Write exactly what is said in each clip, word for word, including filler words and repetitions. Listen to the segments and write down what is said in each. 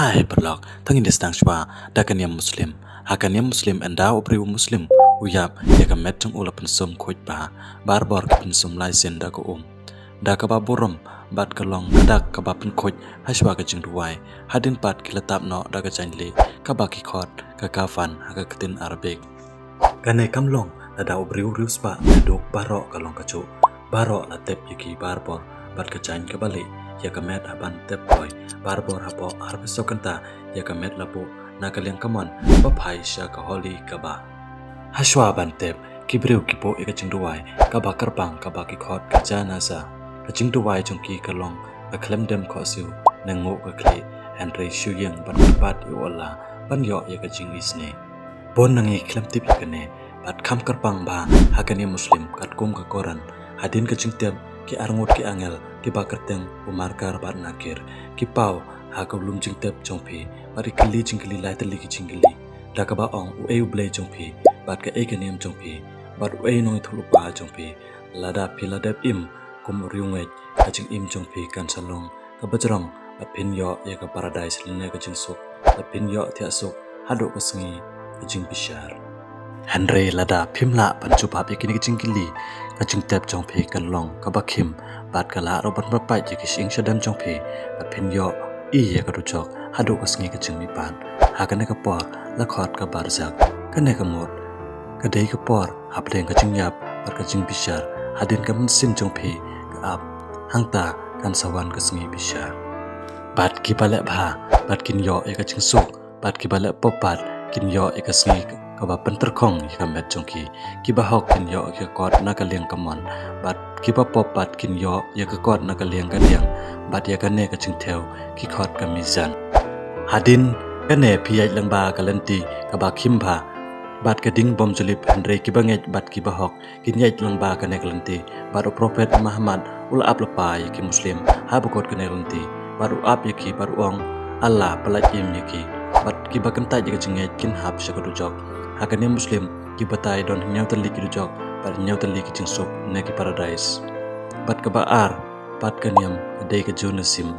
Ai paralok, tang ngin ïa sdang shuwa da ka niam Muslim. Ha ka niam Muslim, ynda u briew Muslim u ïap, ïa ka met jong u la pynsum khuid bha. Barabor ki pynsum lai sien da ka um, da kaba burom bad ka long ka dak kaba pynkhuid ha shuwa ka jingduwai. Hadien pat ki la tap noh da ka jaiñlieh kaba ki khot ka kafan ha ka ktien Arabic. Kane kam long lada u briew riewspah ne duk, baroh ka long kajuh. Baroh la tep ïa ki barabor bad ka jaiñ kaba lieh, ïa ka met ha ban tep kloi barabor hapoh arphew saw kynta, ïa ka met la buh na ka liang kamon ba phai sha ka holi Kaaba. Ha shuwa ban tep, ki briew ki buh ïa ka jingduwai kaba kyrpang kaba ki khot ka janaza. Ka jingduwai jong ki ka long ka khlem dem khohsiew ne nguh ka khlieh, hynrei shu ïeng ban kyrpad ïa u Allah ban ïoh ïa ka jingisynei. Bun na ngi khlem tip ïa kane, bad kham kyrpang bha ha ka niam Muslim katkum ka Koran. Hadien ka jingtep, ki arngut ki angel kiba kyrteng u Munkar bad Nakir ki paw ha ka lum jingtep jong phi, bad ki kylli jingkylli lai tylli ki jingkylli, da kaba ong, uei u Blei jong phi, bad kaei ka niam jong phi, bad uei u nongïathuhlypa jong phi. Lada phi la dep im kum u riewngeit, ka jingim jong phi kan sa long kaba jrong, bad phin ïoh ïa ka paradais lane ka jingsuk, bad phin ïoh thiah suk haduh ka sngi ka jingbishar. Hynrei lada phim lah ban jubab ïa kine ki jingkylli, ka jingtep jong phi kan long kaba khim, bad ka lah ruh ban pynpait ïa ki shyieng shadem jong phi, bad phin ïohi ïa ka dujok haduh ka sngi ka jingmihpat. Ha kane ka por la khot ka barzakh. Kane ka mut ka dei ka por hapdeng ka jingïap bad ka jingbishar. Hadien ka mynsiem jong phi ka ap, hangta kan sa wan ka sngi bishar. Bad kiba leh bha, bad kin ïoh ïa ka jingsuk, bad kiba leh pop pat kin ïoh ïa ka sngi kaba pyntyrkhong ïa ka met jong ki. Kiba hok kin ïoh ïa ka kot na ka liang kamon, bad kiba pop pat kin ïoh ïa ka kot na ka liang kadiang. Bad ïa kane ka jingthew ki khot ka mizan. Hadien kane phi ïaid lyngba ka lynti kaba khim bha bad ka ding bym ju lip, hynrei kiba ngeit bad kiba hok kin ïaid lyngba kane ka lynti. Bad u Prophet Muhammad u la ap lypa ïa ki Muslim ha bakut kane ka lynti, bad u ap ïa ki bad u ong, Allah pyllait im ïa ki. Bad kiba kyntait ïa ka jingngeit kin hap sha ka dujok. Ha ka niam Muslim, ki batai don hynñiew tylli ki dujok bad hynñiew tylli ki jingsuk ne ki paradais. Bad kaba ar pat ka niam ka dei ka Judaism.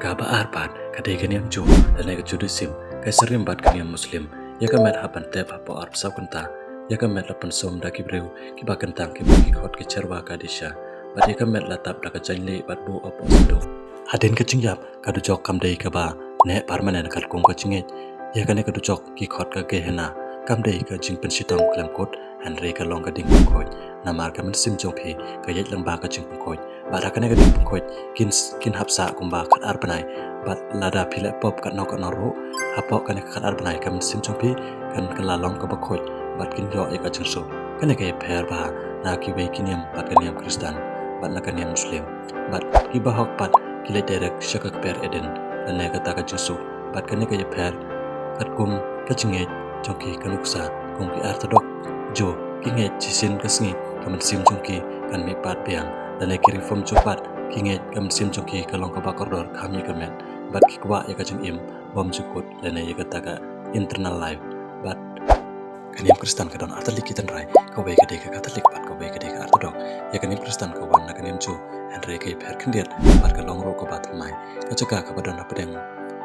Kaba ar pat ka dei ka niam Ju lane ka Judaism, ka ïasyriem bad ka niam Muslim. Ïa ka met hap ban tep hapoh arphew saw kynta. Ïa ka met la pynsum da ki briew kiba kyntang kiba ki khot ki cherwa kadisha. Bad ïa ka met la tap da ka jaiñlieh bad buh hapoh sanduk. Hadien ka jingïap, ka dujok kam dei kaba neh permanent katkum ka jingngeit. Ïa kane ka dujok ki khot ka Gehenna. Kam dei ka jingpynshitom khlem kut, hynrei ka long ka ding pynkhuid. Namar ka mynsiem jong phi ka ïaid lyngba ka jingpynkhuid. Bad ha kane ka ding pynkhuid kin, kin hap sah kumba khatar bnai. Bad lada phi leh pop katno katno ruh, hapoh kane ka khatar bnai ka mynsiem jong phi kan, kan la long kaba khuid, bad kin ïoh ïa ka jingsuk. Kane ka ïapher bha na kiwei ki niam bad ka niam Khristan bad na ka niam Muslim. Bad kiba hok pat ki leit direct sha ka kper Eden lane kata ka jingsuk. Bad kane ka ïapher katkum ka jingngeit jong ki, ka nuksa kum ki Orthodox Ju, ki ngeit shisien ka sngi ka mynsiem jong ki kan mihpat biang. Lane ki Reform Ju pat ki ngeit ka mynsiem jong ki ka long kaba kordor kham ïa ka met, bad ki kwah ïa ka jingim bymjukut lane ïa kata ka eternal life. Bad ka niam Khristan ka don artylli ki tynrai, kawei ka dei ka Katholik bad kawei ka dei ka Orthodox. Ïa ka niam Khristan ka wan na ka niam Ju, hynrei ka ïapher khyndiat bad ka long ruh kaba thymmai. Ka jaka kaba don hapdeng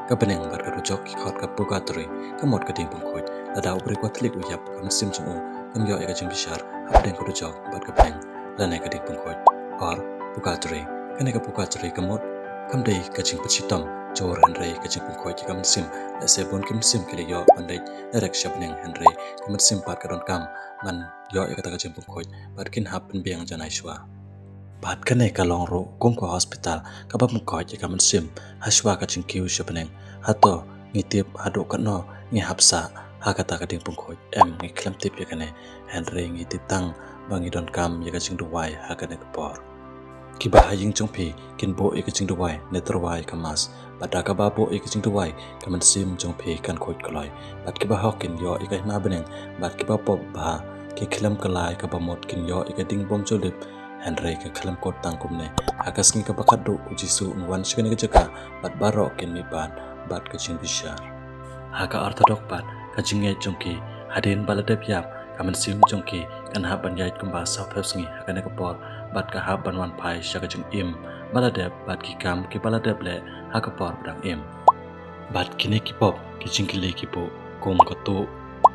ka bneng bad ka dujok ki khot ka purgatory, ka mut ka ding pynkhuid. Lada u briew Katholik u ïap, ka mynsiem jong u kan ïoh ïa ka jingbishar hapdeng ka dujok bad ka bneng lane ka ding pynkhuid, or purgatory. Kane ka purgatory ka mut kam dei ka jingpynshitom jur, hynrei ka jingpynkhuid ïa ka mynsiem. Lehse bun ki mynsiem ki la ïoh ban leit direct sha bneng, hynrei ka mynsiem pat ka donkam ban ïoh ïa kata ka jingpynkhuid bad kin hap pynbiang janai shuwa. Bad kane ka long ruh kum ka hospital kaba pynkhuid ïa ka mynsiem ha shuwa ka jingkiew sha bneng. Hato ngi tip haduh katno ngi hap sah ha kata ka ding pynkhuid? Em, ngi khlem tip ïa kane, hynrei ngi tip tang ba ngi donkam ïa ka jingduwai ha kane ka por. Kiba ha ïing jong phi kin buh ïa ka jingduwai ne tyrwa ïa ka Mass. Bad da kaba buh ïa ka jingduwai, ka mynsiem jong phi kan khuid kloi. Bad kiba hok kin ïoh ïa ka hima bneng, bad kiba pop bha, ki khlem kylla ïa kaba mut kin ïoh ïa ka ding bymjulip. Hynrei ka khlem kut tang kumne. Ha ka sngi kaba khatduh u Jisu un wan sha kane ka jaka, bad baroh kin mihpat bad ka jingbishar. Ha ka Orthodox pat, ka jingngeit jong ki, hadien ba la dep ïap, ka mynsiem jong ki kan hap ban ïaid kumba saw phew sngi ha kane ka por, bad ka hap ban wan phai sha ka jingim ba la dep bad ki kam kiba la dep leh ha ka por ba dang im. Bad kine ki pop ki jingkylli ki buh kum ka tuh,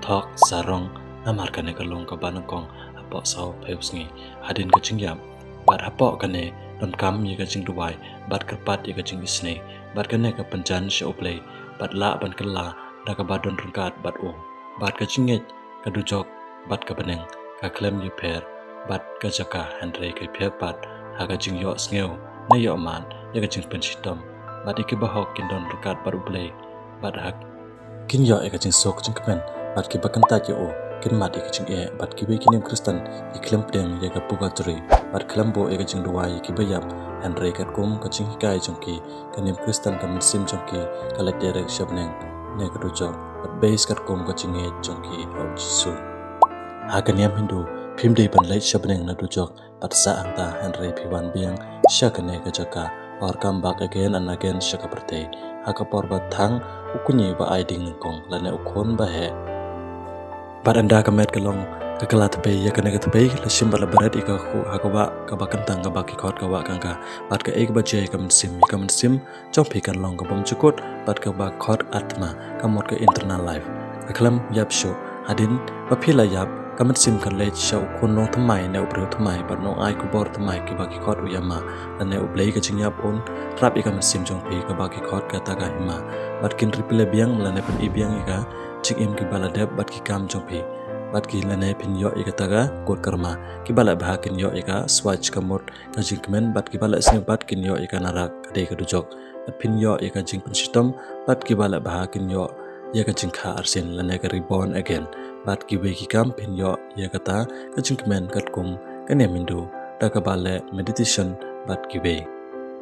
thok, sarong, namar kane ka long kaba nyngkong hapoh saw phew sngi hadien ka jingïap. Bad hapoh kane donkam ïa ka jingduwai bad kyrpad ïa ka jingisynei, bad kane ka pynjan sha U Blei bad lah ban kylla da kaba don ryngkat bad u. Bad ka jingngeit, ka dujok bad ka bneng ka khlem ïapher bad ka jaka, hynrei ka pher pat ha ka jingïohsngew ne ïohmad ïa ka jingpynshitom. Bad ïa ki bahok kin don ryngkat bad U Blei, bad ha kin ïoh ïa ka jingsuk jingkmen, bad kiba kyntait ïa u kin mad ïa ka jingeh. Bad kiwei ki niam Khristan ki khlem pdiang ïa ka purgatory bad khlem buh ïa ka jingduwai ïa kiba ïap, hynrei katkum ka jinghikai jong ki, ka niam Khristan ka mynsiem jong ki ka leit direct sha bneng ne ka dujok, bad base katkum ka jingngeit jong ki ha U Jisu. Ha ka niam Hindu, phim dei ban leit sha bneng na dujok bad sah hangta, hynrei phi wan biang sha kane ka jaka, or come back again and again sha ka pyrthei, ha ka por ba thang u kñi ba ai ding nyngkong lane u khun ba heh. Bad ynda ka met ka long ka kylla thapei, ïa kane ka thapei la shim bad la bret ïa ka khuh ha ka wah kaba kyntang kaba ki khot ka wah Ganga. Bad kaei kaba jia ïa ka mynsiem? Ïa ka mynsiem jong phi kan long ka bymjukut bad kaba khot atma, ka mut ka internal life. Ka khlem ïap shuh. Hadien ba phi la ïap, ka mynsiem kan leit sha u khun nongthymmai ne u briew thymmai bad nongai khubor thymmai kiba ki khot u Yama, lane U Blei ka jingïap un rap ïa ka mynsiem jong phi kaba ki khot kata ka hima. Bad kin ri pynleh biang lane pyni biang ïa ka jingim kiba la dep bad ki kam jong phi. Bad ki lane phin ïoh ïa kata ka kut karma. Kiba leh bha kin ïoh ïa ka swaj, ka mut ka jingkmen, bad kiba leh sniew bad kin ïoh ïa ka narak, ka dei ka dujok. Bad phin ïoh ïa ka jingpynshitom, bad kiba leh bha kin ïoh ïa ka jingkha arsien lane ka reborn again. Bad kiwei ki kam phin ïoh ïa kata ka jingkmen katkum ka niam Hindu da kaba leh meditation bad kiwei.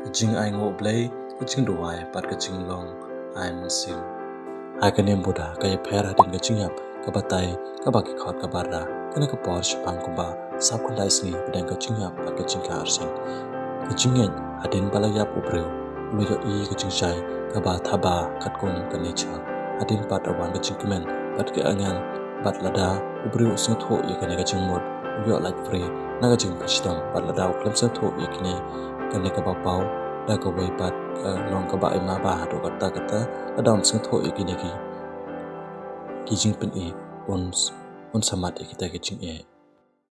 Ka jingainguh Blei, ka jingduwai bad ka jinglong ai mynsiem. Ha ka niam Buddha, ka ïapher hadien ka jingïap ka batai kaba ki khot ka Barda. Kane ka por shaphang kumba saw khyndai sngi pdeng ka jingïap bad ka jingkha arsien. Ka jingngeit, hadien ba la ïap u briew u la ïohi ka jingshai kaba thaba katkum ka nature. Hadien pat la wan ka jingkmen bad ki angel, bad lada u briew u sngewthuh ïa kane ka jingmut, u ïoh lait free na ka jingpynshitom. Bad lada u khlem sngewthuh ïa kine, kane kaba paw da kawei pat ka long kaba ai maba haduh katta katta, lada um sngewthuh ïa kine ki, ki jingpyni, un, un sa mad ïa kita ki jingeh.